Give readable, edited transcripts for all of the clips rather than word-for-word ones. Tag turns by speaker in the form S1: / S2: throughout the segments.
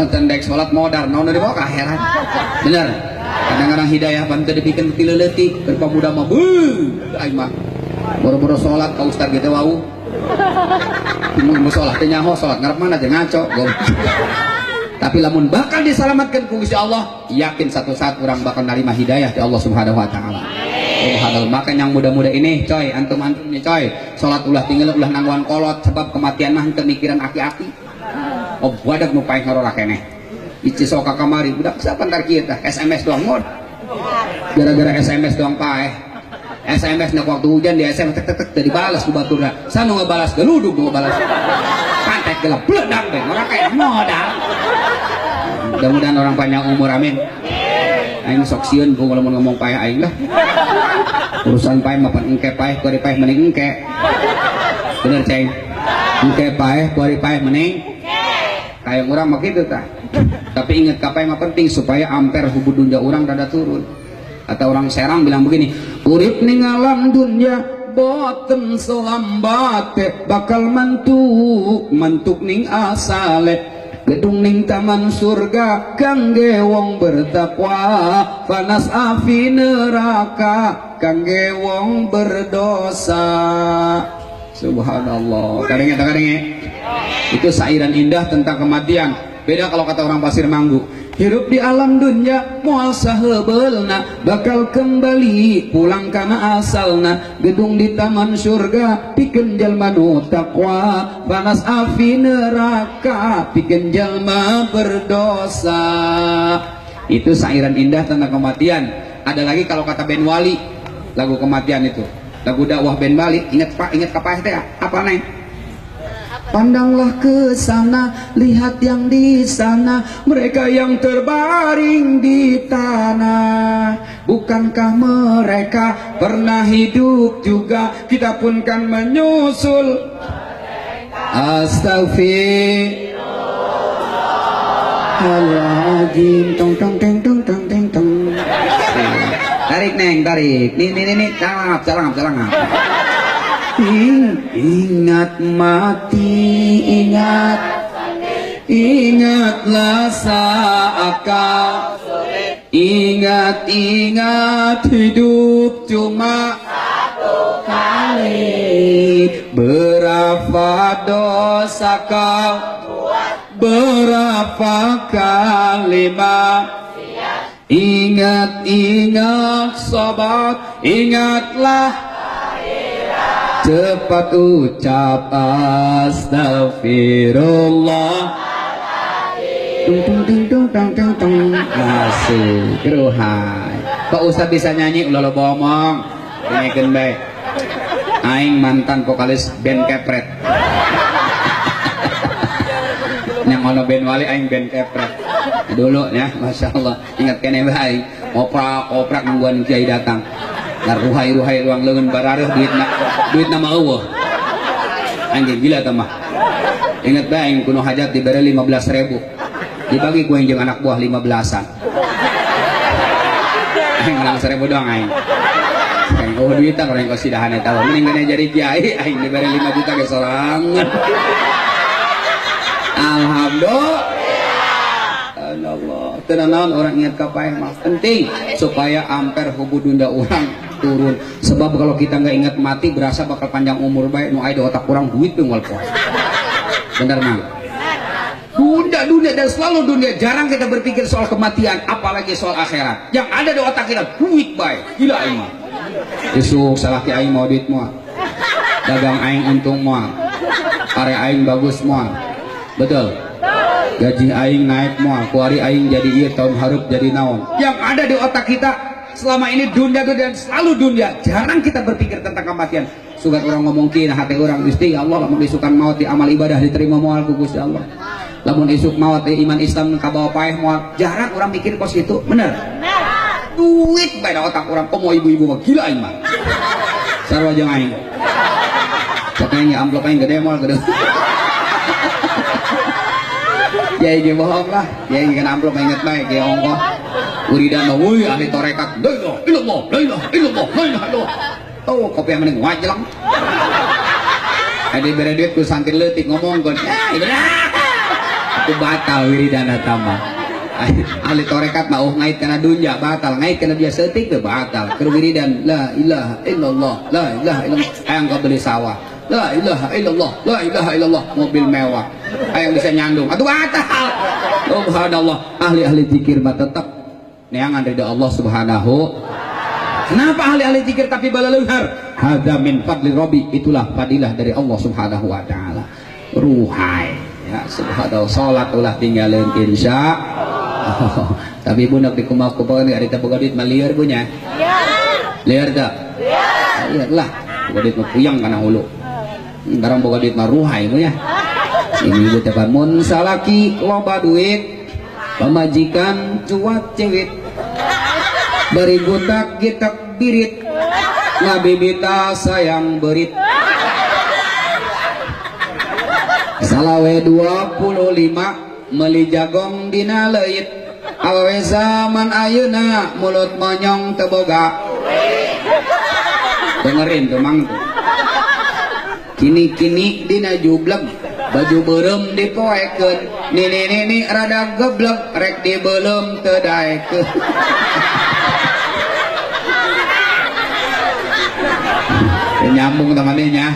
S1: Tendek salat modar naon dibawa ka akhirat. Bener. Kadang-kadang hidayah pan teu dipikeun ti leutik, berpemuda mah beuh aing mah. Boro-boro salat ka ustad gitu wau. Mun salat teh nyaho salat ngarep mana teh ngaco. Tapi lamun bakal diselamatkan ku Gusti Allah, yakin satu saat orang bakal nerima hidayah di Allah Subhanahu wa taala. Subhanallah. Maka yang muda-muda ini, coy, antum-antum nih coy, salat ulah tinggal ulah nangguan kolot sebab kematian mah henteu mikiran aki-aki. Oh, badak nu paeh ngarora keneh. Ici sok ka kamari, budak siapa ntar kieu tah SMS doang mod. Gara-gara SMS doang paeh. SMS nak waktu hujan di SMS tek tek tek teu dibalas ku baturna. Sanu ngebalas geluduk nu ngebalas. Pantek gelap bledak deh, orang kayak modal. Mudah-mudahan orang panjang umur, amin. Aing sok sieun ku kalau mau ngomong paeh aing lah. Urusan paeh mah pan engke paeh kuari paeh mending engke. Bener ceng? Engke paeh kuari paeh mending kayak orang mah kitu tah. Tapi ingat ka paeh mah penting supaya ampere hubud dunia orang rada turun. Atau orang Serang bilang begini, urip ning alam dunia boten selambate bakal mantuk mantuk ning asale gedung ning taman surga kangge wong bertakwa panas api neraka kangge wong berdosa. Subhanallah. Kadangnya kadangnya itu sairan indah tentang kematian. Beda kalau kata orang Pasir Manggu, hidup di alam dunia moal sahebeulna bakal kembali pulang kana asalna gedung di taman surga pikeun jalma nu takwa panas api neraka pikeun jalma berdosa. Itu sairan indah tentang kematian. Ada lagi kalau kata Ben Wali, lagu kematian itu, lagu dakwah Ben Wali. Ingat Pak, ingat kapan teh apa neng? Pandanglah ke sana, lihat yang di sana, mereka yang terbaring di tanah. Bukankah mereka pernah hidup juga? Kita pun kan menyusul. Astagfirullahaladzim. Tong tong teng tong tong teng tong. Tarik neng, tarik. Nih nih nih, nih. Calangap, calangap, calangap. Ingat mati, ingat, ingatlah saat kau, ingat, ingat hidup cuma satu kali. Berapa dosa kau, berapa kalimat. Ingat, ingat sobat, ingatlah. Cepat ucap astagfirullah. Tung tung tung tung tang tung tung. Asik, keruhai. Kok Ustaz bisa nyanyi ulah lo ngomong. Dengekeun bae. Aing mantan vokalis band Kepret. Yang ono band Wali aing band Kepret. Dulu ya, Masya Allah. Ingat kene bae. Oprak-oprak nungguan kiai datang. Nah, ruhai-ruhai ruang leungeun barareuh duitna, duit nama eueuh. Anjing gila tah mah. Ingat bae aing kuno hajat dibere 15.000. Dibagi ku jeung anak buah 15-an. Aing menang 1.000 doang aing. Aing eueuh duitan orang kosidahan eta. Mending gane jadi kiai aing dibere 5 juta ge sorangan. Alhamdulillah. Allah. Teu naon orang ingat ka paeh mah penting supaya ampere hubud dunda urang turun. Sebab kalau kita nggak ingat mati berasa bakal panjang umur baik nu aya di otak kurang duit teu moal. Bener mang? Dunia, dunia dan selalu dunia. Jarang kita berpikir soal kematian, apalagi soal akhirat. Yang ada di otak kita duit baik. Gila aing mah. Isuk salaki aing mau duit moal. Dagang aing untung moal. Karya aing bagus moal. Betul. Gaji aing naik moal, kuari aing jadi ieu tahun hareup jadi naon. Yang ada di otak kita selama ini dunia, dunia dan selalu dunia. Jarang kita berpikir tentang kematian. Sugan orang ngomong kieu hati orang Gusti ya Allah lamun isukan maut di amal ibadah diterima moal ku Gusti Allah. Lamun isuk maut di iman Islam kabawa paeh moal. Jarang orang mikir kos itu, bener? Duit bae otak orang komo ibu-ibu mah gila aing mah. Sarua jeung aing. Sok aing amplop aing gede moal gede. Ya ini bohong lah, ya ini kan amplop inget baik, ya ongkoh. Wiridan mah, wih ahli torekat, la ilaha illallah, la ilaha illallah, la ilaha illallah. Tuh kopi yang mending wajleng. Ada bere duit ku santri leutik ngomong kon, ya itu dah. Aku batal wiridana tambah. Ahli torekat mah ngait kana dunya batal, ngait kana dia seutik teh batal. Keur wiridan la ilaha illallah, la ilaha illallah, hayang kabeli sawah. La ilaha illallah, la ilaha illallah, mobil mewah. Hayang bisa nyandung. Atuh batal. Subhanallah, ahli-ahli zikir mah tetap neangan ridha Allah Subhanahu. Kenapa ahli-ahli zikir tapi balaleunghar? Hadza min fadli rabbi, itulah fadilah dari Allah Subhanahu wa taala. Ruhai ya subhanallah, salat ulah tinggalin insya Allah. Tapi ibu nak dikumaha-kumaha ari teh boga duit mah lieur punya. Lieur teh? Lieur lah, boga duit mah puyeng kana hulu. Barang boga duit mah ruhai punya. Ini ibu teh mun salaki loba duit, pamajikan cuat cewit. Bari gutak gitak birit, ngabibita sayang berit. Salawe 25 meli jagong dina leuit. Awewe zaman ayeuna mulut monyong teu boga. Dengerin tuh mang tuh. Kini-kini dina jubleg, baju beureum dipoekeun. Nini-nini rada geblek, rek dibeuleum teu daekeun. Nyambung temannya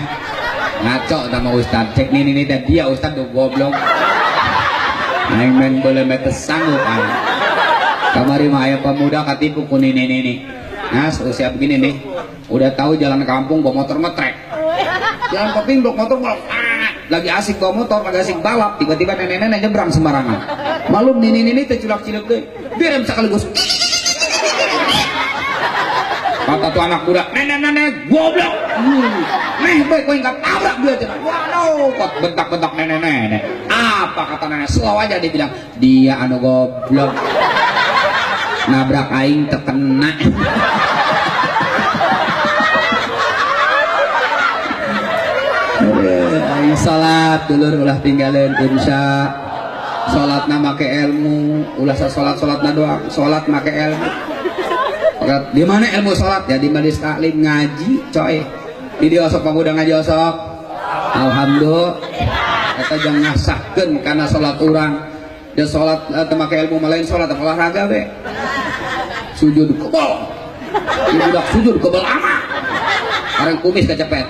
S1: ngaco sama ustad cek nini nini dan dia ustad tuh goblok aing main boleh mete sanggup aing kamari mah aya pemuda katipu ku nini nini. Nah usia begini nih udah tahu jalan kampung bawa motor ngetrek jalan koping blok motor blok, lagi asik bawa motor lagi asik balap tiba-tiba nenek-nenek nyebrang sembarangan malum nini nini terculak ciluk deh direm sekaligus. Kata tuh anak muda, nenek-nenek goblok. Neh baik kowe enggak tabrak dia cenah. Waduh, kok bentak-bentak nenek-nenek. Apa kata nenek? Slow aja dia bilang, dia anu goblok. Nabrak aing terkena. Aing salat dulur ulah tinggalin insya. Salatna make ilmu, ulah salat-salatna doang, salat make ilmu. Di mana ilmu sholat? Ya di majelis taklim ngaji, coy. Di dia osok pemuda ngaji osok. Alhamdulillah. Eta jangan ngasahkeun karena sholat urang. Dia sholat teu make ilmu malain sholat olahraga be. Sujud kebal. Budak sujud kebal amat. Orang kumis kecepet.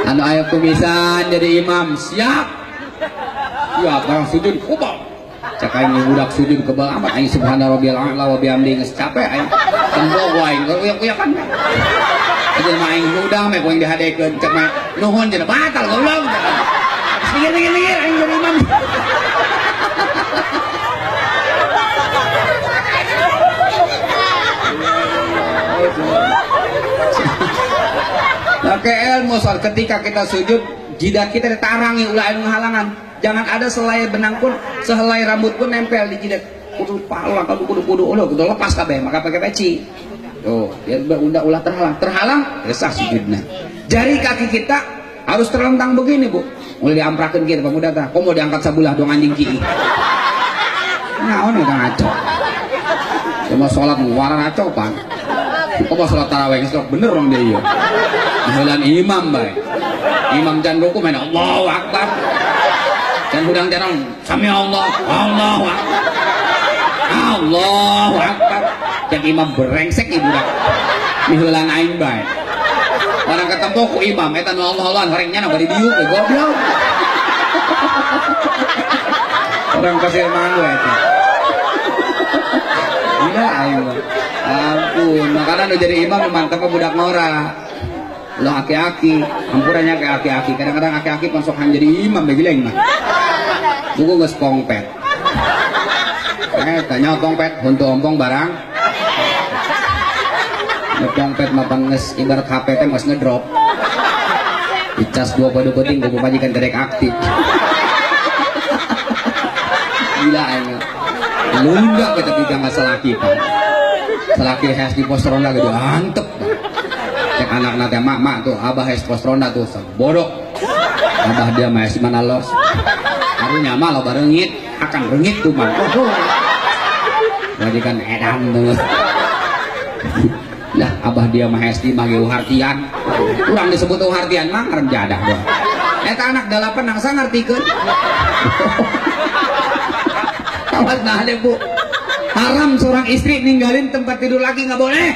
S1: Anu aya kumisan jadi imam, siap. Siap barang sujud kebal. Cek aing budak sujud kebal amat aing subhana rabbiyal a'la wa bihamdi geus capek aing tembo aing uyak-uyakan aja mah aing hudang meh ku aing dihadekeun cek mah nuhun cenah batal goblok mikir-mikir aing jadi imam. Pakai ilmu soal ketika kita sujud jidat kita ditarangi ulah anu halangan. Jangan ada selai benang pun, sehelai rambut pun nempel di jidat. Kudu palang, kudu kudu ulah, kudu lepas kabeh, maka pakai peci. Tuh, dia berunda ulah terhalang, terhalang, resah sujudna. Jari kaki kita harus terlentang begini, Bu. Mulai diamprakeun kieu pemuda tah. Komo diangkat sabulah dong anjing ki. Naon eta ngaco. Cuma salat warna ngaco pan. Komo salat tarawih geus bener orang dia ieu. Mahalan imam bae. Imam can ruku main Allahu Akbar. Dan hudang jarang sami Allah, Allahu Akbar, Allahu Akbar. Cek imam brengsek ibu dah. Miheulan aing bae. Orang ketemu ku imam eta nu Allah Allah horengnya na bari diuk we goblok. Orang pasir manggu eta. Gila aing mah. Ampun, makana nu jadi imam mantep budak ngora. Lo aki-aki, ampurannya ke aki-aki. Kadang-kadang aki-aki pangsokan jadi imam bagi lain mah. Buku geus pongpet. Tanya pongpet, huntu ompong barang. Pongpet mah geus ibarat HP teh geus ngedrop. Dicas 2 poe penting ku pamajikan terek aktif. Gila aing. Lunda we tapi gak salaki pan. Salaki has di pos ronda gede antep. Cek anak-anak teh mak tuh abah has pos ronda tuh bodoh. Abah dia mah mana los. Karunya mah loba reungit, akan reungit tuh mah. Majikan edan tuh. Lah abah dia mah SD mah ge uhartian. Urang disebut uhartian mah ngarep jadah doang. Eta anak 8 nangsa ngartikeun. Awas nah deh bu. Haram seorang istri ninggalin tempat tidur laki, nggak boleh.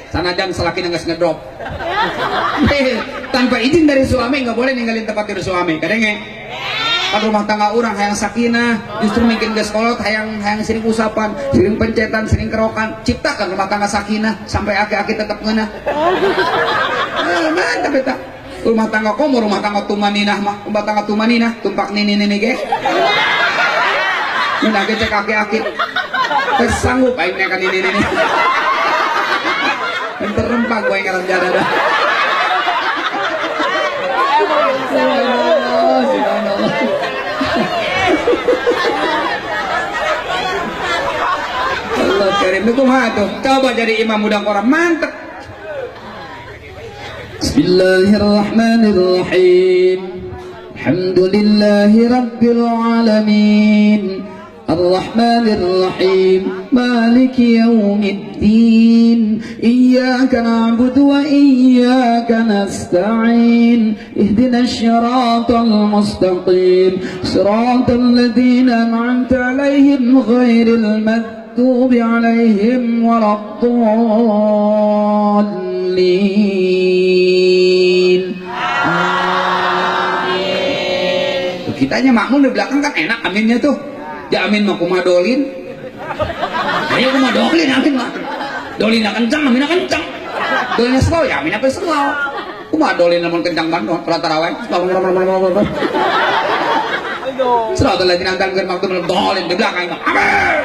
S1: Sanajan selaki geus ngedrop. Tanpa izin dari suami nggak boleh ninggalin tempat tidur suami. Kadenge? Kan rumah tangga orang hayang sakinah, justru mungkin geus kolot hayang hayang sering usapan, sering pencetan, sering kerokan. Ciptakan rumah tangga sakinah sampai aki-aki tetap ngeunah. Mantap eta. Rumah tangga komo rumah tangga tumaninah mah, rumah tangga tumaninah tumpak nini nini ge. Ngeunah ge cek aki-aki. Teu sanggup aing nekan nini nini. Enter rempah gue ngaran jada dah. Allah karim itu kumaha tuh. Coba jadi imam muda orang mantep. Bismillahirrahmanirrahim. Alhamdulillahi rabbil alamin. Arrahmanir rahim. Maliki yaumiddin. Iyyaka na'budu wa iyyaka nasta'in. Ihdinas siratal mustaqim. Siratal ladzina an'amta 'alaihim ghairil maghdubi 'alaihim waladdallin. Amin. Kitanya makmum di belakang kan enak aminnya tuh. Ya amin mah kumaha dolin. Ayo kumaha dolin amin mah. Dolinna kencang, aminna kencang. Dolinna slow ya aminna pe slow. Kumaha dolin lamun kencang banget salat tarawih. Siratal ladzina an'amta alaihim ghairil dolin di belakang mah. Amin.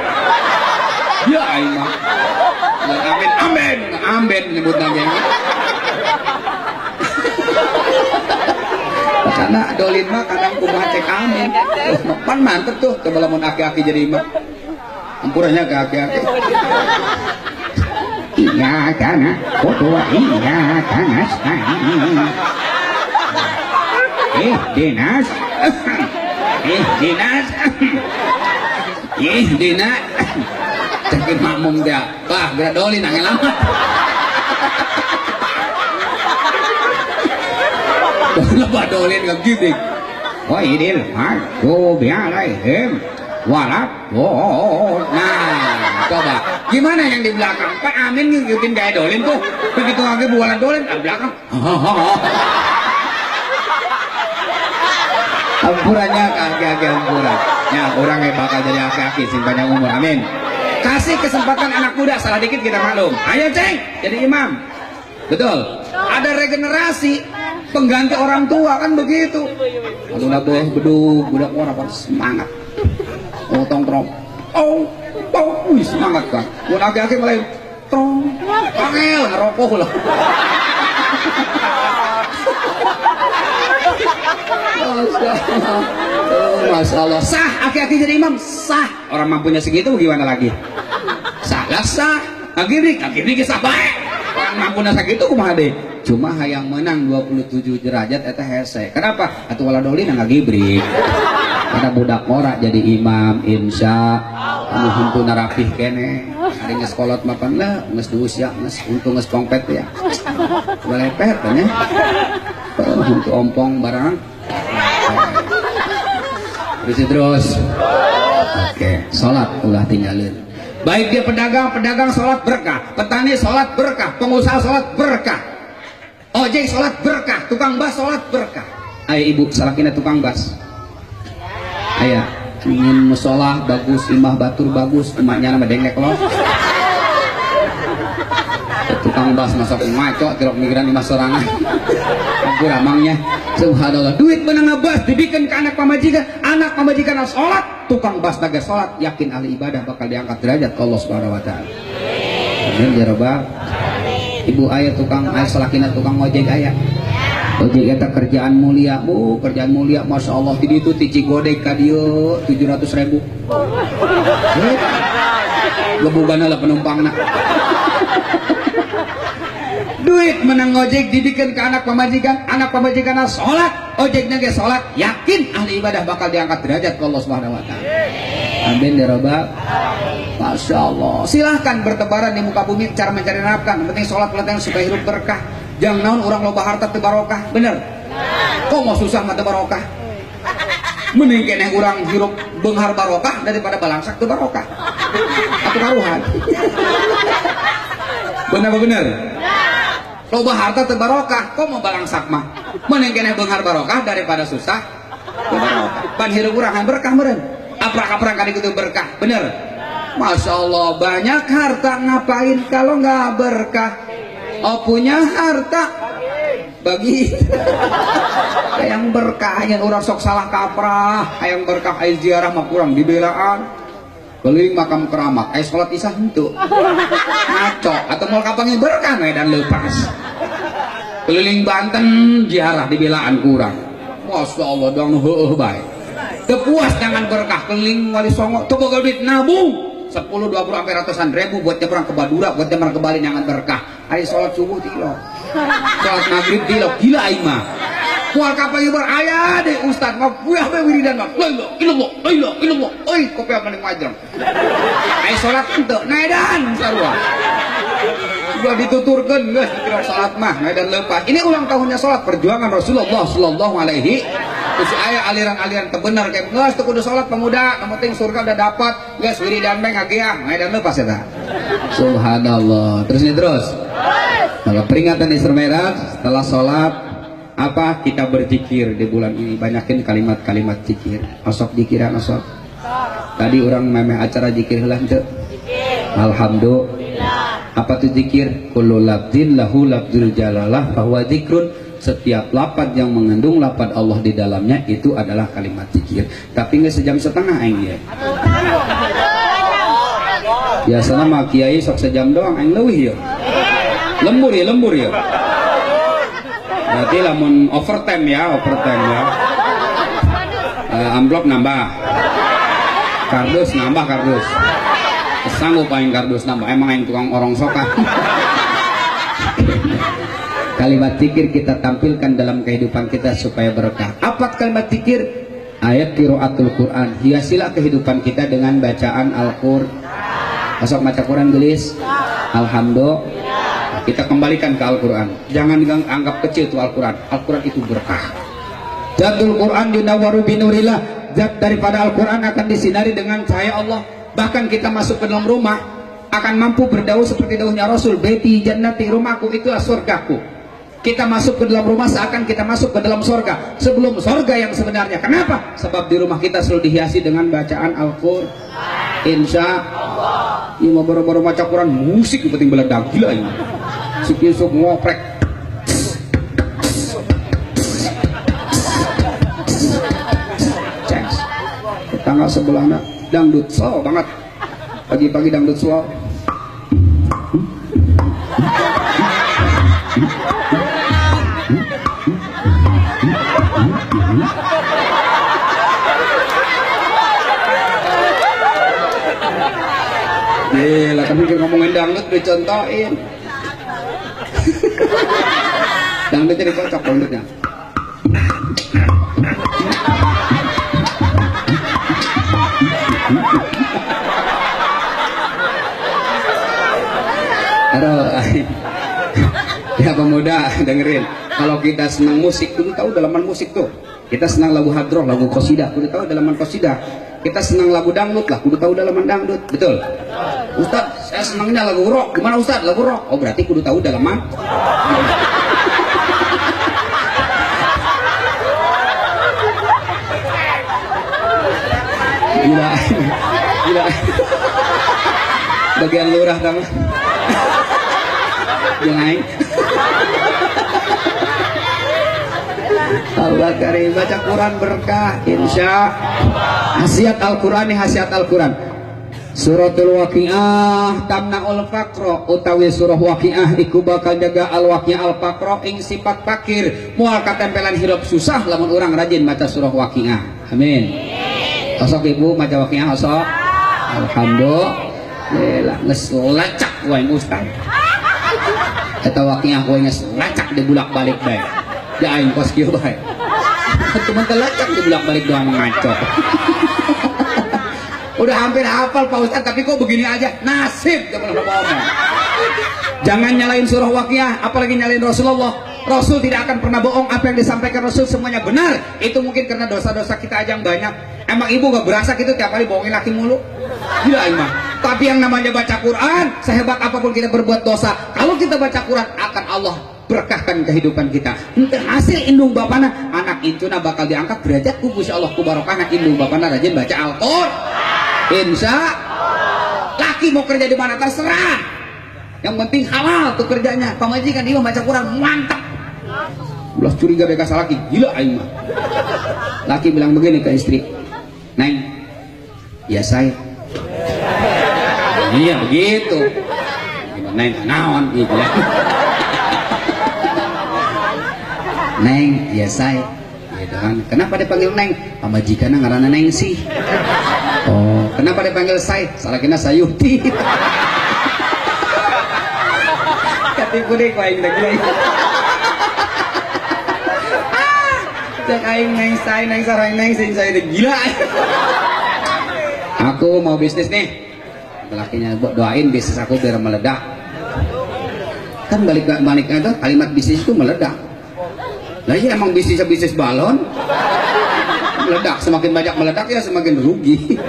S1: Ya aing mah. Amin amin amin nyebut lagi. Karena dolin mah kadang kumaha cek amin. Pan mantep tuh coba lamun aki-aki jadi imam. Ampurannya ke aki-aki. Iya kana kudu iya kana dinas. Dinas. Dina. Cek makmum dia. Wah, gerak dolin angel lama. Lebah dolin nggak gitu. Wah idil, maghdubi alaihim waladdallin. Nah, coba gimana yang di belakang? Pak Amin ngikutin gaya dolin tuh. Begitu lagi bualan dolin di belakang. Ampurannya kaki-kaki ampuran. Ya, orang yang bakal jadi aki-aki sing panjang umur. Amin. Kasih kesempatan anak muda, salah dikit kita maklum. Ayo ceng, jadi imam. Betul. Ada regenerasi pengganti orang tua kan begitu. Aduh boleh bedug, budak orang apa semangat. Oh tong trong. Oh, oh, wih semangat kan. Mun aki-aki mulai trong. Angel ngerokok lah. Masya Allah. Sah aki-aki jadi imam, sah. Orang mampunya segitu gimana lagi? Sah lah sah. Ngagibrik sah bae. Orang mampunya segitu kumaha deui? Cuma hayang menang 27 derajat eta hese. Kenapa? Atuh wala dolin ngagibrik. Karena budak ngora jadi imam insya Allah henteu narapih keneh. Ari geus kolot mapan lah, geus diusia, geus untung geus pongpet ya. Balepet kan ya. Untuk ompong barang. Terus terus. Oke, salat ulah tinggalin. Baik dia pedagang, pedagang salat berkah, petani salat berkah, pengusaha salat berkah. Ojek salat berkah, tukang bas salat berkah. Ayo ibu, salakina tukang bas. Aya, ingin musola bagus, imah batur bagus, emaknya nama dengek loh. Tukang bas masuk ngaco, tirok migran imah sorangan. Ampun amangnya. Subhanallah, duit menang ngebas dibikin ke anak pamajikan harus sholat, tukang bas naga sholat, yakin ahli ibadah bakal diangkat derajat ke Allah Subhanahu wa taala. Amin ya rabbal. Ibu ayah tukang ayah salakina tukang ojek ayah. Ojek eta kerjaan mulia, bu, kerjaan mulia, masya Allah. Di itu ti Cigodeg ka dieu 700.000. Lebugana lah penumpangna. Duit menang ojek dibikin ke anak pamajikan sholat, ojeknya ge sholat, yakin ahli ibadah bakal diangkat derajat ke Allah Subhanahu wa taala. Amin ya rabbal. Masya Allah. Silahkan bertebaran di muka bumi cara mencari nafkah. Yang penting sholat latihan supaya hidup berkah. Jangan naon orang loba harta teu barokah, bener. Kok mau susah mah teu barokah? Mending keneh urang hirup beunghar barokah daripada balangsak teu barokah. Atuh karuhan. Bener apa bener? Loba harta teu barokah, kok mau balangsak mah? Mending keneh beunghar barokah daripada susah teu barokah. Pan hirup urang han berkah meureun. Aprak-aprak kali itu berkah, bener? Masya Allah, banyak harta ngapain kalau nggak berkah? Oh punya harta bagi yang berkah, yang orang sok salah kaprah, yang berkah air ziarah mah kurang dibelaan, keliling makam keramat, air sholat isya henteu, ngaco atau mau kapangnya berkah dan lepas, keliling Banten ziarah dibelaan kurang, Masya Allah dong heueuh bae, teu puas dengan berkah keliling Wali Songo, teu boga duit nabung 10, 20 sampai ratusan ribu buat nyebrang ke Madura, buat nyebrang ke Bali nyangan berkah. Hari sholat subuh tilok, sholat maghrib tilok, gila aing mah. Moal kapan ibar aya deh ustad mah buah we wiridan mah. La ilaha illallah, la ilaha illallah. Euy kopi apa ning majreng. Ai sholat henteu, naedan sarua. Udah dituturkeun geus dikira sholat mah naedan leupas. Ini ulang tahunnya sholat perjuangan Rasulullah sallallahu alaihi. Terus aya aliran-aliran tebenar kayak geus teu kudu salat pemuda, yang penting surga udah dapat, geus wiridan bae ngageah, ngaedan leupas eta. Subhanallah. Terus ini terus. Maka peringatan Isra Mi'raj setelah salat apa kita berzikir di bulan ini, banyakin kalimat-kalimat zikir. Osok zikiran osok. Tadi orang memeh acara zikir heula henteu? Alhamdulillah. Apa tuh zikir? Kullu labdin lahu labdul jalalah bahwa zikrun. Setiap lapad yang mengandung lapad Allah di dalamnya itu adalah kalimat zikir. Tapi nggak sejam setengah aing ya. Biasanya mah kiai sok sejam doang aing leuwih ya. Lembur ya, lembur ya. Berarti lamun overtime ya, overtime ya. Amplop nambah. Kardus nambah kardus. Sanggup aing kardus nambah. Emang aing tukang orong sokah. Kalimat zikir kita tampilkan dalam kehidupan kita supaya berkah. Apa kalimat zikir? Ayat qiraatul Quran. Hiasilah kehidupan kita dengan bacaan Al-Qur'an. Masuk baca Quran gelis. Alhamdulillah. Kita kembalikan ke Al-Quran. Jangan anggap kecil tuh Al-Quran. Al-Quran itu berkah. Zatul Quran yunawwaru binurillah. Zat daripada Al-Quran akan disinari dengan cahaya Allah. Bahkan kita masuk ke dalam rumah akan mampu berdauh seperti dauhnya Rasul. Baiti jannati, rumahku itulah surgaku. Kita masuk ke dalam rumah seakan kita masuk ke dalam sorga. Sebelum sorga yang sebenarnya. Kenapa? Sebab di rumah kita selalu dihiasi dengan bacaan Al-Quran. Insya Allah. Ini mau baru-baru baca Quran musik yang penting beledak gila ini. Suk-suk ngoprek. Cek. Tetangga sebelahnya dangdut slow banget. Pagi-pagi dangdut slow. Gila, tapi ngomongin dangdut dicontohin. Dangdutnya dikocok dangdutnya. Aduh. Ya pemuda dengerin. Kalau kita senang musik, kudu tahu dalaman musik tuh. Kita senang lagu hadroh, lagu qasidah, kudu tahu dalaman qasidah. Kita senang lagu dangdut lah, kudu tahu dalaman dangdut. Betul? Ustaz, saya senangnya lagu rock. Gimana Ustaz? Lagu rock. Oh, berarti kudu tahu dalaman. Gila. Gila. Bagian lurah dong. Jangan. Allah karim, baca Quran berkah insya. Khasiat Al-Quran nih, khasiat Al-Quran. Suratul Waqiah tamnaul faqra, utawi surah Waqiah iku bakal jaga al-waqiah al-faqra ing sifat fakir, moal katempelan hirup susah lamun urang rajin maca surah Waqiah. Amin. Osok ibu maca Waqiah osok. Alhamdulillah geus lacak wae ustaz. Eta Waqiah wae geus lacak dibulak-balik bae. Ya aing kos kieu bae. Cuman telacak dibulak-balik doang ngaco. Udah hampir hafal Pak Ustadz, tapi kok begini aja nasib. Jangan nyalain surah Waqiah, apalagi nyalain Rasulullah. Rasul tidak akan pernah bohong, apa yang disampaikan Rasul semuanya benar. Itu mungkin karena dosa-dosa kita aja yang banyak. Emang ibu gak berasa gitu tiap hari bohongin laki mulu? Gila emang. Tapi yang namanya baca Quran, sehebat apapun kita berbuat dosa, kalau kita baca Quran akan Allah berkahkan kehidupan kita. Ente hasil indung bapana, anak incuna bakal diangkat derajat ku Gusti Allah ku barokahna indung bapana rajin baca Al-Qur'an. Insya laki mau kerja di mana terserah. Yang penting halal tuh kerjanya. Pamajikan dia baca Quran mantap. Ulah curiga beka salaki, gila aing mah. Laki bilang begini ke istri, "Neng, ya saya." Iya begitu. Gimana neng naon gitu ya. Neng, ya saya. Gitu kan. Kenapa dipanggil Neng? Pamajikanna ngaranna Neng sih. Oh, kenapa dipanggil say? Salakina Sayuti. Katipu deh ku aing teh gila. Cek aing neng say, neng sareng neng sing saya teh gila. Aku mau bisnis nih. Lakinya doain bisnis aku biar meledak. Kan balik-baliknya tuh kalimat bisnis itu meledak. Lah iya emang bisnisnya bisnis balon. Meledak, semakin banyak meledak ya semakin rugi.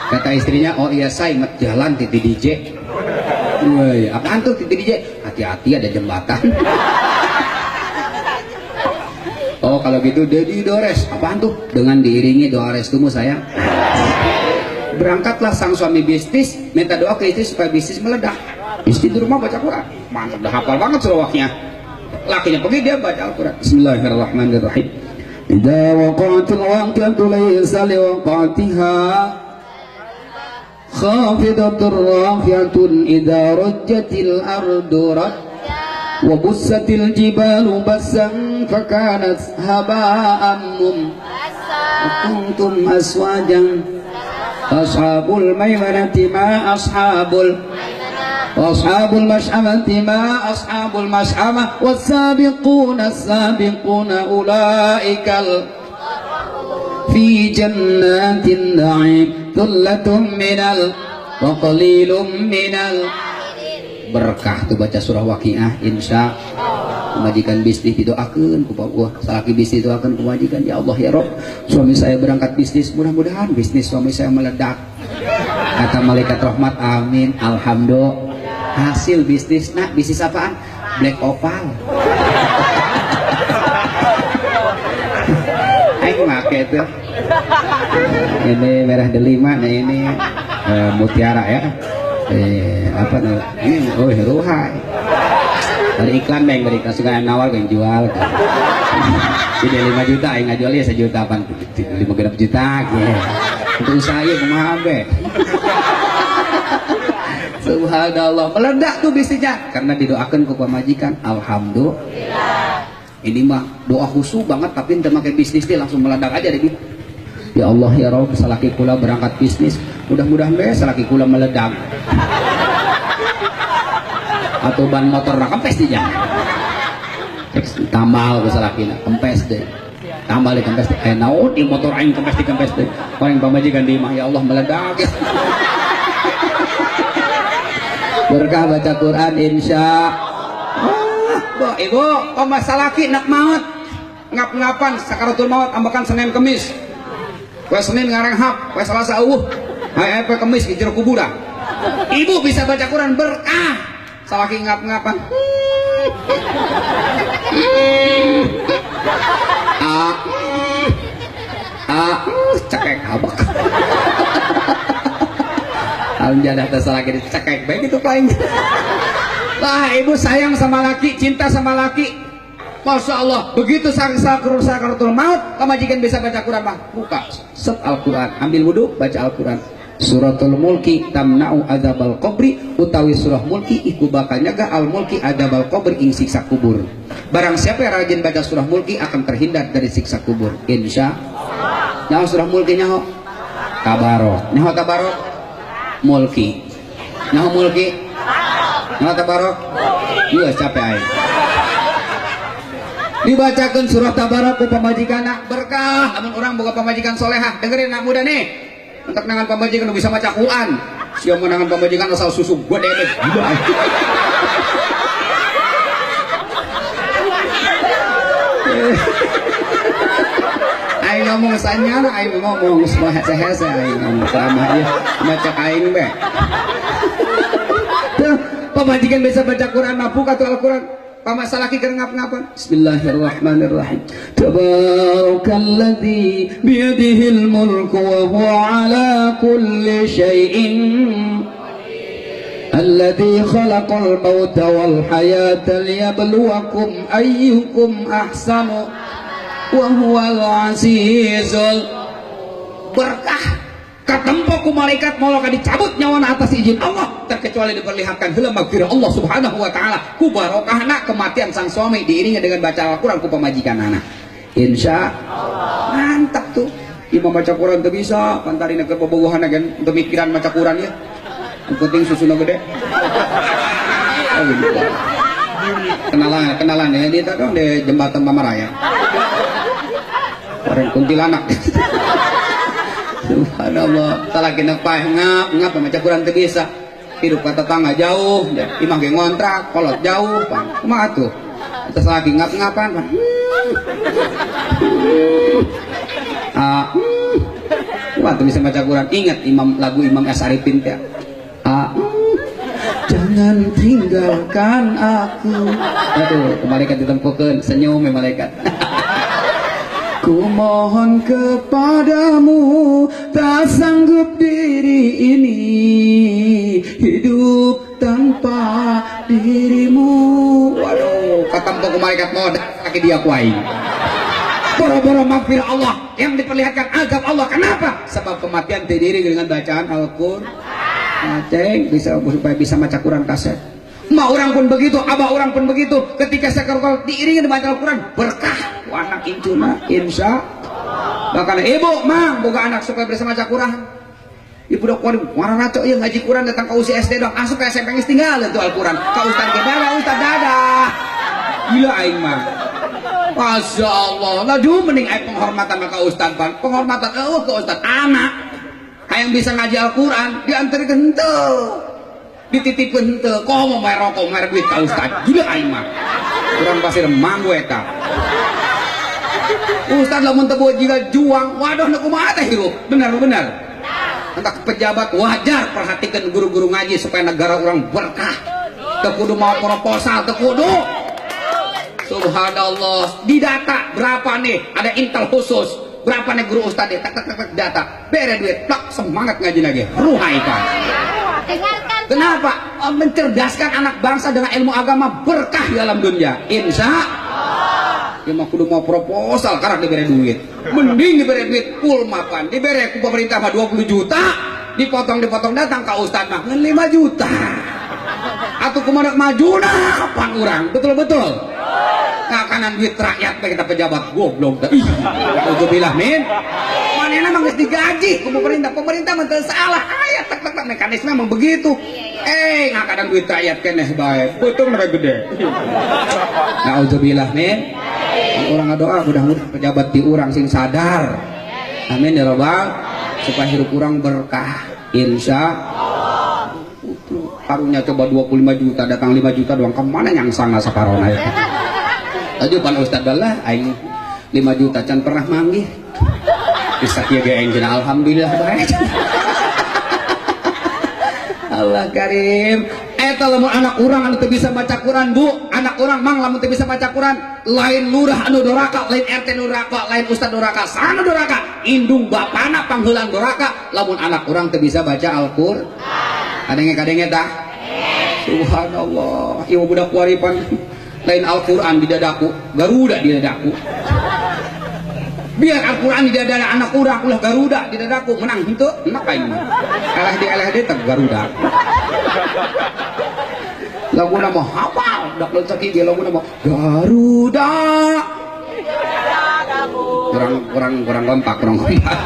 S1: Kata istrinya, "Oh iya say, met jalan titi DJ." Woi, apaan tuh titi DJ? Hati-hati ada jembatan. Oh kalau gitu Dedi Dores, apaan tuh? Dengan diiringi doa restumu sayang. Berangkatlah sang suami bisnis, minta doa ke istri supaya bisnis meledak. Istri di rumah baca Quran, mantap, udah hafal banget surahnya. Lakinya pergi dia baca Al-Quran. Bismillahirrahmanirrahim. Idza waqa'atil waqi'atu laysa liwaqa'atiha khafidatur rafi'atun idza rujjatil ardu rajja wa bussatil jibalu bassan fakanat haba'an kuntum aswajan ashabul maimanati ma ashabul ashabul mas'amati ma ashabul mas'amah wassabiquna as-sabiquna ulaikal fi jannatin na'im thullatun minal wa qalilum minal. Berkah tuh baca surah Waqiah insya pemajikan bisnis didoakeun ku wah salaki bisnis doakeun pemajikan, ya Allah ya Rob, suami saya berangkat bisnis, mudah-mudahan bisnis suami saya meledak. Kata malaikat rahmat, amin, alhamdulillah. Hasil bisnis, nak bisnis apaan? Black Opal. Aing make tuh. Ini merah delima, nah ini mutiara ya. Apa nih? Ini oh ruhai. Dari iklan beng, dari iklan suka nawar yang jual. Jadi 5 juta aing ngajual ya 1 juta apaan? 5 genep juta gitu. Untuk usaha ieu kumaha be? Subhanallah, meledak tuh bisnisnya karena didoakan ke pemajikan. Alhamdulillah. Ini mah doa khusyuk banget tapi ente make bisnis dia langsung meledak aja deh. Ya Allah ya Rob, salaki kula berangkat bisnis, mudah-mudahan be salaki kula meledak. Atau ban motor na kempes di jalan. Tambal ke salakina, kempes deh. Tambal di kempes deh. Naon di motor aing kempes di kempes deh. Paling pamajikan di imah, ya Allah meledak. Berkah baca Quran insya Allah. Ibu, oh masalah laki nak maut ngap-ngapan sakaratul maut ambakan Senin Kemis. Poe Senin ngarenghap, poe Selasa eueuh. Hae poe Kemis di jero kuburan. Ibu bisa baca Quran berkah. Salaki ngap-ngapan. Cekek abak. Alhamdulillah teh salaki dicekek baik itu paling. Lah ibu sayang sama laki, cinta sama laki. Masya Allah, begitu sakaratul maut, pamajikan bisa baca Quran mah. Buka set Al-Quran, ambil wudu, baca Al-Quran. Suratul Mulki tamna'u adzabal qabri, utawi surah Mulki iku bakal nyegah al mulki adzabal qabri ing siksa kubur. Barang siapa yang rajin baca surah Mulki akan terhindar dari siksa kubur. Insya Allah. Nyaho surah Mulki nyaho? Tabarok. Nyaho tabarok? Mulki. Nyaho Mulki? Nyaho tabarok? Iya capek aing. Dibacakan surah Tabarok ku pamajikanna berkah. Lamun urang boga pamajikan solehah, dengerin anak muda nih. Untuk nangan pamajikan bisa maca Quran. Siapa menangan pamajikan asal susu gede gila. Aing ngomong sanyana, aing ngomong semua hese-hese aing ngomong ceramah ieu maca aing be. Tuh, pamajikan bisa baca Quran mah buka tuh Al-Quran. Pamasalaki keur ngap-ngapan. Bismillahirrahmanirrahim. Tabarakalladzi biyadihil mulku wa huwa ala kulli syai'in alladzi khalaqal mauta wal hayata liyabluwakum ayyukum ahsanu wa huwal azizul. Berkah katempo ku malaikat moal dicabut nyawana atas izin Allah terkecuali diperlihatkan heula magfirah Allah Subhanahu wa taala ku barokahna kematian sang suami diiringi dengan baca Al-Qur'an ku pamajikanana. Insya Allah. Mantap tuh. Imam baca Quran teu bisa, pantarina keur bobogohan gen teu mikiran maca Quran ya. Yang penting susuna gede. Oh, gitu. Kenalan, kenalan ya di dong di jembatan Pamaraya. Orang kuntilanak. Subhanallah, salaki paeh ngap ngap maca Quran teu bisa. Hidup ka tetangga jauh, imah ge ngontrak, kolot jauh, pan. Kumaha tuh? Eta salaki ngap-ngapan, pan. Wah, tuh bisa baca Quran. Ingat imam lagu Imam S. Arifin teh. Jangan tinggalkan aku. Aduh, malaikat ditempukeun, senyum ya malaikat. Ku mohon kepadamu, tak sanggup diri ini hidup tanpa dirimu. Waduh, katempo ku malaikat mau kaki dia ku aing. Boro-boro magfirah Allah yang diperlihatkan azab Allah. Kenapa? Sebab kematian terdiri dengan bacaan Al-Qur'an. Ceng, bisa supaya bisa maca Quran kaset. Ma orang pun begitu, abah orang pun begitu. Ketika sakral diiringi dengan baca Al-Quran, berkah ku anak incuna, insya. Bahkan ibu, mang, boga anak supaya bisa maca Quran. Ibu dok waduh, warna raco ieu ngaji Quran datang ke usia SD dong, asup ke SMP geus tinggal itu Al-Quran. Ka ustad ge bawa ustad dadah. Gila aing mah. Masya Allah, laju mending aing penghormatan ka ustad pan. Penghormatan eueuh ke ustad anak. Hayang bisa ngaji Al-Quran, diantarkeun henteu. Dititipkeun henteu, komo bayar rokok, bayar duit ka ustad. Gila aing mah. Urang pasir manggu eta. Ustad lamun teu jiga juang, waduh nu kumaha teh hirup. Benar benar. Entah pejabat wajar perhatikan guru-guru ngaji supaya negara orang berkah. Teu kudu mau proposal, teu kudu. Subhanallah, didata berapa nih, ada intel khusus. Berapa nih guru ustad tak tak tak data, bere duit, plak semangat ngaji lagi, ruhai kan. Kenapa? Mencerdaskan anak bangsa dengan ilmu agama berkah di alam dunia. Insya Allah. Ya mah kudu mau proposal karena diberi duit. Mending diberi duit full mapan, diberi ku pemerintah mah 20 juta, dipotong-dipotong datang ke ustad mah ngan 5 juta. Atau kumaha maju nah kapan urang? Betul-betul. Ngakanan duit rakyat kita pejabat goblok. Ih, auzubillah min. Manehna mah geus digaji ku pemerintah. Pemerintah mah teu salah. Aya tek tek tek mekanisme emang begitu. Ngakanan duit rakyat keneh bae. Beuteung sampai gede. Nauzubillah min. Urang ngadoa mudah-mudahan pejabat di urang sing sadar. Amin ya rabbal supaya hidup urang berkah. Insya Allah. Karunya coba 25 juta datang 5 juta doang kemana yang sangat saparona ya. Aduh pan ustad lah aing 5 juta can pernah manggih. Bisa kieu ge aing cenah alhamdulillah bae. Allah karim. Eta lamun anak urang anu teu bisa baca Quran, Bu. Anak urang mang lamun teu bisa baca Quran, lain lurah anu doraka, lain RT nu doraka, lain ustad doraka, sana doraka, indung bapana pangheulaan doraka lamun anak urang teu bisa baca Al-Qur'an. Kadenge-kadenge tah. Subhanallah, ieu budak waripan lain Al-Quran di dadaku, Garuda di dadaku. Biar Al-Quran di dada anak urang, ulah Garuda di dadaku, menang henteu, enak aing mah. LHD teh Garuda. Laguna mah hafal, dak lenceki ge laguna mah Garuda. Kurang kompak, kurang kompak.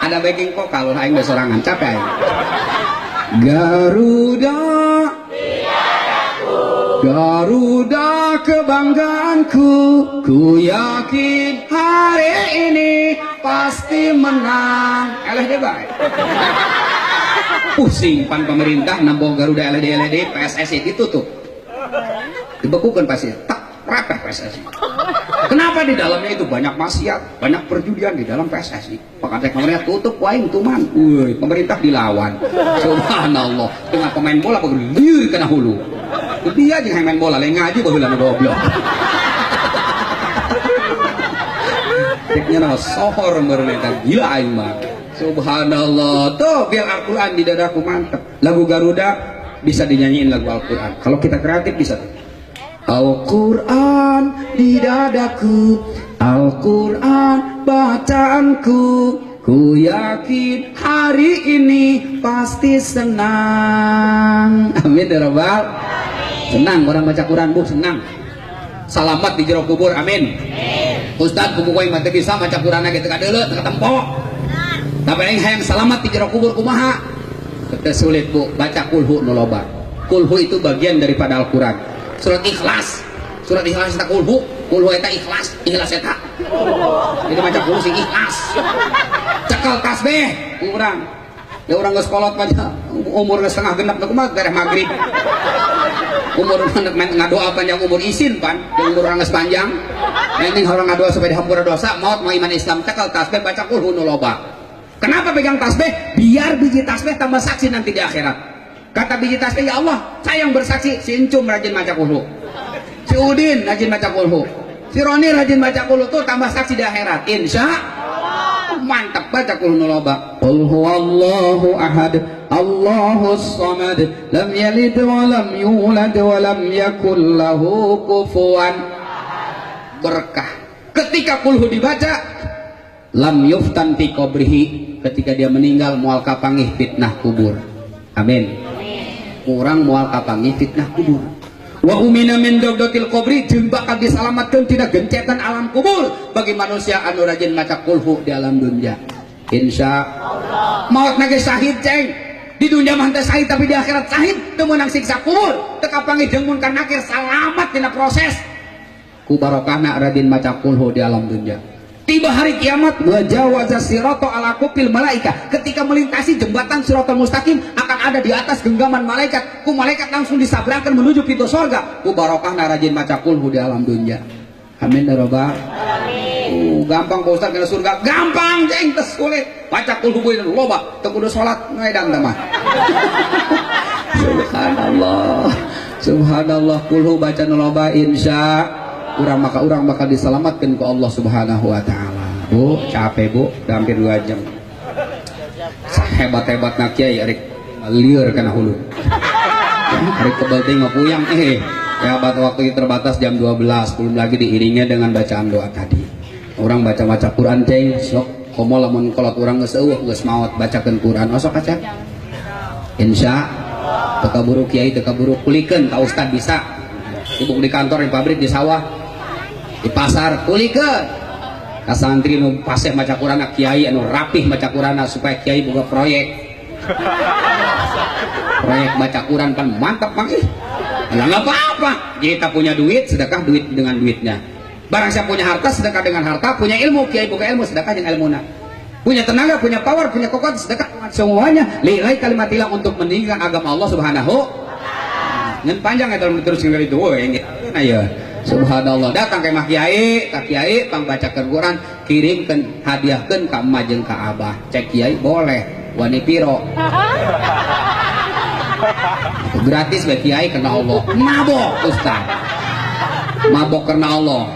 S1: Ada backing vokal, aing geus sorangan capek aing. Garuda Garuda kebanggaanku, ku yakin hari ini pasti menang. LHD bae. Pusing pan pemerintah nambah Garuda LHD LHD PSSI ditutup. Dibekukan pasti. Tak rapeh PSSI. Kenapa di dalamnya itu banyak maksiat, banyak perjudian di dalam PSSI. Maka pemerintah tutup waing tuman. Woi, pemerintah dilawan. Subhanallah. Dengan pemain bola lieur kana hulu. Dia jeung main bola lain ngaji baheula nu goblok. Ceknya nama sohor meureun eta gila aing mah. Subhanallah. Tuh biar Al-Qur'an di dadaku mantep. Lagu Garuda bisa dinyanyiin lagu Al-Qur'an. Kalau kita kreatif bisa tuh. Al-Quran di dadaku, Al-Quran bacaanku, ku yakin hari ini pasti senang. Amin ya rabbal. Senang orang baca Quran, Bu, senang. Salamat di jero kubur, amin. Ustaz, buku koin mah teu bisa maca Quran ge teu kadeuleu, teu katempo. Tapi aing hayang salamat di jero kubur kumaha? Teu sulit, Bu, baca kulhu nu loba. Kulhu itu bagian daripada Al-Quran. Surat Ikhlas, surat Ikhlas eta kulhu, kulhu eta ikhlas, ikhlas eta. Jadi maca kulhu sing ikhlas. Cekal tasbih urang. Ya urang geus kolot mah umur geus setengah genep teh kumaha gareh magrib. Umur ngadoa panjang umur isin pan, jeung umur urang geus panjang. Penting orang ngadoa supaya dihampura dosa, maut mau iman Islam cekal tasbih baca kulhu nu loba. Kenapa pegang tasbih? Biar biji tasbih tambah saksi nanti di akhirat. Kata biji tasbih, ya Allah, saya yang bersaksi, si Encum rajin maca kulhu, si Udin rajin maca kulhu, si Roni rajin baca kulhu, tuh tambah saksi di akhirat. Insya Allah, mantap baca kulhu nu loba. Qul huwallahu ahad, Allahus samad, lam yalid wa lam yulad wa lam yakul lahu kufuwan. Berkah. Ketika kulhu dibaca, lam yuftan fi qabrihi, ketika dia meninggal mual kapanggih fitnah kubur. Amin. Orang mual kapanggih fitnah kubur. Wa umina min dogdotil qabri, jeung bakal disalamatkeun tina gencetan alam kubur bagi manusia anu rajin maca kulhu di alam dunia. Insya Allah. Maut nage syahid ceng. Di dunia mah teu syahid tapi di akhirat syahid, teu meunang siksa kubur, teu kapanggih jeung munkar nakir, salamat dina proses. Ku barokahna rajin maca kulhu di alam dunia. Tiba hari kiamat, wajawaza sirata ala kupil malaika, ketika melintasi jembatan siratal mustaqim akan ada di atas genggaman malaikat, ku malaikat langsung disabrangkan menuju pintu sorga. Ku barokahna rajin maca kulhu di alam dunia. Amin ya rabbal alamin. Gampang Pak Ustaz kena surga, gampang jeng, teu sulit. Baca kulhu kudu loba, teu kudu salat ngaedan teh mah. Subhanallah. Subhanallah, kulhu baca nu loba insya urang maka urang bakal diselamatkan ke Allah Subhanahu wa taala. Bu, capek Bu, udah hampir 2 jam. Hebat-hebatna kiai arek lieur kana hulu. Arek kebel teh ngapuyang Ya waktu terbatas jam 12, belum lagi diiringnya dengan bacaan doa tadi. Orang baca-baca Quran ceng, sok komo lamun kolot urang geus eueuh geus maot bacakeun Quran. Oh, sok kaca. Insya teu kaburu kiai teu kaburu kulikeun ka ustad bisa. Sibuk di kantor, di pabrik, di sawah, di pasar, kulikeun ka santri nu paseh maca Quran, kiai anu rapih maca Quran supaya kiai boga proyek. Proyek baca Quran kan mantap mang ih. Lah nggak apa-apa, kita punya duit, sedekah duit dengan duitnya. Barang siapa punya harta, sedekah dengan harta, punya ilmu, kiai boga ilmu, sedekah dengan ilmuna. Punya tenaga, punya power, punya kekuatan, sedekah dengan semuanya. Lillahi kalimatillah untuk meninggikan agama Allah Subhanahu. Ngan panjang ya dalam terus itu. Woi, nah ya. Subhanallah, datang ke mah kiai, ka kiai pangbacakeun Quran, kirimkeun hadiahkeun ka emak jeung ka abah. Cek kiai boleh, wani piro. Gratis bae kiai karena Allah. Mabok ustaz. Mabok karena Allah.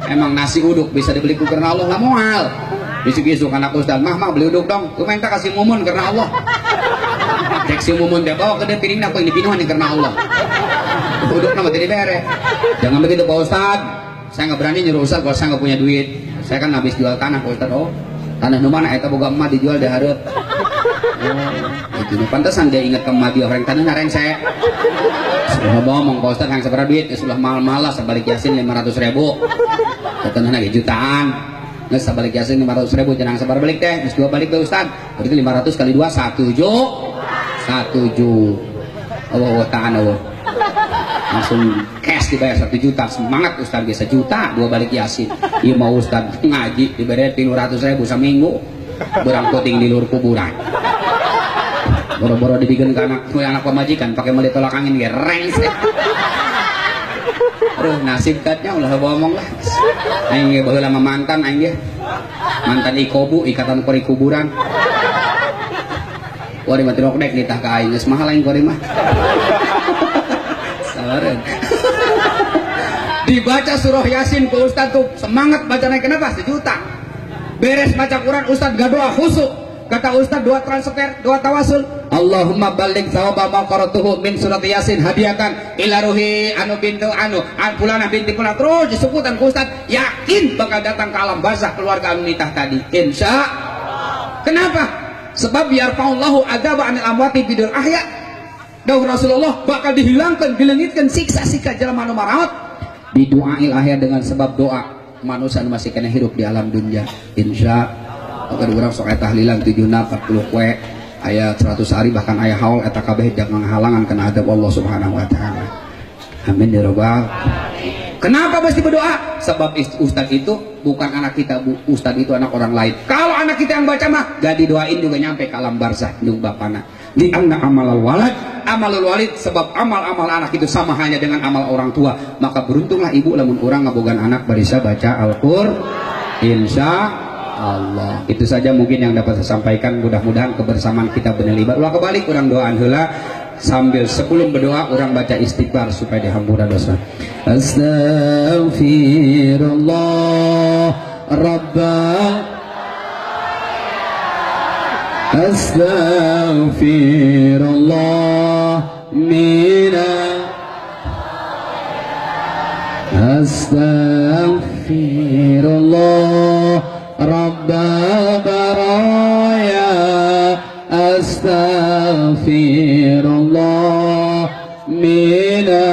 S1: Emang nasi uduk bisa dibeli ku karena Allah lah moal. Isuk-isuk anak ustaz, mah mah beli uduk dong. Ku minta kasih mumun karena Allah. Cek si mumun dia bawa ke dia piringna ku yang dipinuhan karena Allah. Uduk nama tidak bere. Jangan begitu Pak Ustad. Saya nggak berani nyuruh Ustad kalau saya nggak punya duit. Saya kan habis jual tanah Pak Ustad. Oh, tanah nu mana eta boga emak dijual di hareup. Oh, itu nu pantesan dia ingat ke emak dia orang tanah rengse. Sudah ngomong Pak Ustad yang seberapa duit, ya sudah mahal-mahal sebalik yasin 500.000. Tanah lagi jutaan. Geus sabalik yasin 500.000 jangan sabar balik teh, geus dua balik teh Ustad. Berarti 500 kali 2 1 1 Allah ta'ala Allah. Langsung cash dibayar 1 juta, semangat Ustaz biasa juta dua balik yasin. Iya mau Ustaz ngaji dibayar 300.000 seminggu, berang puting di luar kuburan. Boro-boro dibikin ke anak, anak pemajikan pakai meli tolak angin ge rengsek. Aduh nasib katnya ulah ngomong lah. Aing ge baheula mah mantan aing ge. Mantan ikobu ikatan kori kuburan. Kuari mah tirok dek nitah ka aing geus mahal aing kuari mah. Salareun. Dibaca surah Yasin ku ustad tuh semangat bacanya, kenapa? Sejuta. Beres baca Quran ustad gak doa khusuk. Kata ustad doa transfer, doa tawasul. Allahumma balligh thawaba ma qara'tuhu min surat Yasin hadiahkan ila ruhi anu bintu anu an fulana binti fulan, terus disebutan ku ustad, yakin bakal datang ke alam barzah keluarga anu nitah tadi. Insya Allah. Kenapa? Sebab yarfa'ullahu adzaba anil amwati bidul ahya. Dawuh Rasulullah bakal dihilangkan, dilengitkan siksa-siksa jelema anu maraot bidu'ail ahya dengan sebab doa manusia masih kena hirup di alam dunia. Insya Allah. Urang sok aya tahlilan 7 40 kue ayat 100 hari bahkan ayat haul eta kabeh jangan halangan kena adab Allah Subhanahu wa taala. Amin ya rabbal. Kenapa mesti berdoa? Sebab ustad itu bukan anak kita, Bu. Ustad itu anak orang lain. Kalau anak kita yang baca mah gak didoain juga nyampe ke alam barzah jeung bapana. Di anna amalal walad, amalul walid, sebab amal-amal anak itu sama halnya dengan amal orang tua. Maka beruntunglah ibu lamun urang ngabogaan anak barisa baca Al-Qur'an. Insya Allah. Itu saja mungkin yang dapat saya sampaikan. Mudah-mudahan kebersamaan kita benar ibadah. Ulah kebalik urang doaan heula, sambil sebelum berdoa orang baca istighfar supaya dihampura dosa. Astaghfirullah Rabbal Astaghfirullah mina Astaghfirullah Rabbal baraya Astaghfirullah mina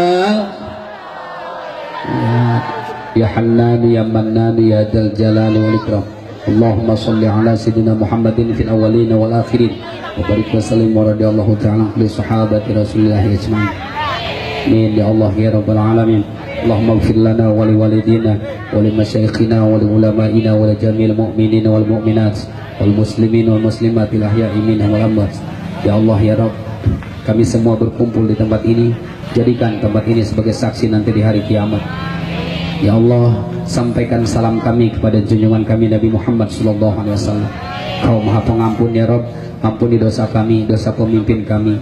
S1: Ya Hannan ya Mannan ya Dzal Jalali wal Ikram. Allahumma salli ala sayyidina Muhammadin fil awwalin wal akhirin wa barik wa sallim wa radhiyallahu ta'ala li sahabati Rasulillah ajma'in. Amin ya Allah ya rabbal alamin. Allahumma ighfir lana wa li walidina wa li masyayikhina wa li ulama'ina wa li jami'il mu'minina wal mu'minat wal muslimin wal muslimat al ahya'i minhum wal amwat. Ya Allah ya Rabb, kami semua berkumpul di tempat ini, jadikan tempat ini sebagai saksi nanti di hari kiamat. Ya Allah, sampaikan salam kami kepada junjungan kami Nabi Muhammad sallallahu alaihi wasallam. Kau Maha Pengampun ya Rabb, ampuni dosa kami, dosa pemimpin kami,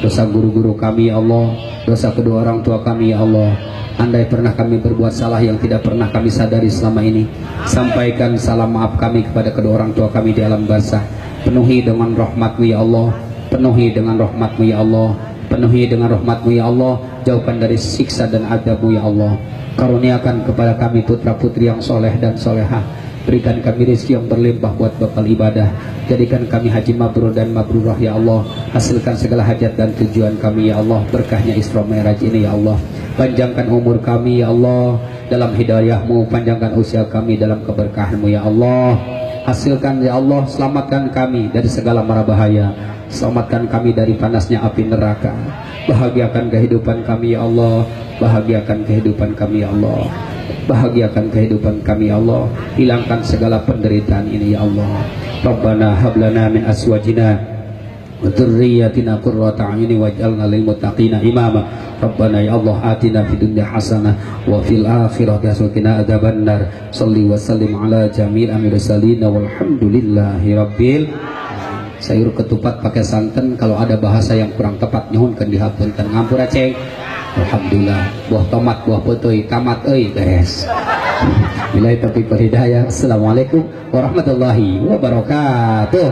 S1: dosa guru-guru kami ya Allah, dosa kedua orang tua kami ya Allah. Andai pernah kami berbuat salah yang tidak pernah kami sadari selama ini, sampaikan salam maaf kami kepada kedua orang tua kami di alam barzah. Penuhi dengan rahmatmu ya Allah, penuhi dengan rahmatmu ya Allah, penuhi dengan rahmatmu ya Allah. Jauhkan dari siksa dan azabmu ya Allah. Karuniakan kepada kami putra-putri yang soleh dan solehah. Berikan kami rezeki yang berlimpah buat bekal ibadah. Jadikan kami haji mabrur dan mabrurah ya Allah. Hasilkan segala hajat dan tujuan kami ya Allah. Berkahnya Isra Mi'raj ini ya Allah. Panjangkan umur kami ya Allah dalam hidayahmu. Panjangkan usia kami dalam keberkahanmu ya Allah. Hasilkan ya Allah, selamatkan kami dari segala mara bahaya. Selamatkan kami dari panasnya api neraka. Bahagiakan kehidupan kami ya Allah. Bahagiakan kehidupan kami ya Allah. Bahagiakan kehidupan kami ya Allah. Hilangkan segala penderitaan ini ya Allah. Rabbana hablana min aswajina wa dzurriyyatina qurrata a'yunin waj'alna lil muttaqina imama. Rabbana ya Allah atina fid dunya hasanah wa fil akhirati hasanah wa qina adzabannar. Shalli wa sallim ala jami'il mursalin walhamdulillahi rabbil. Sayur ketupat pakai santan, kalau ada bahasa yang kurang tepat nyuhunkeun dihapunten. Ngampura ceng. Alhamdulillah, buah tomat, buah peuteuy, tamat euy beres. Billahi taufiq wal hidayah. Assalamualaikum warahmatullahi wabarakatuh.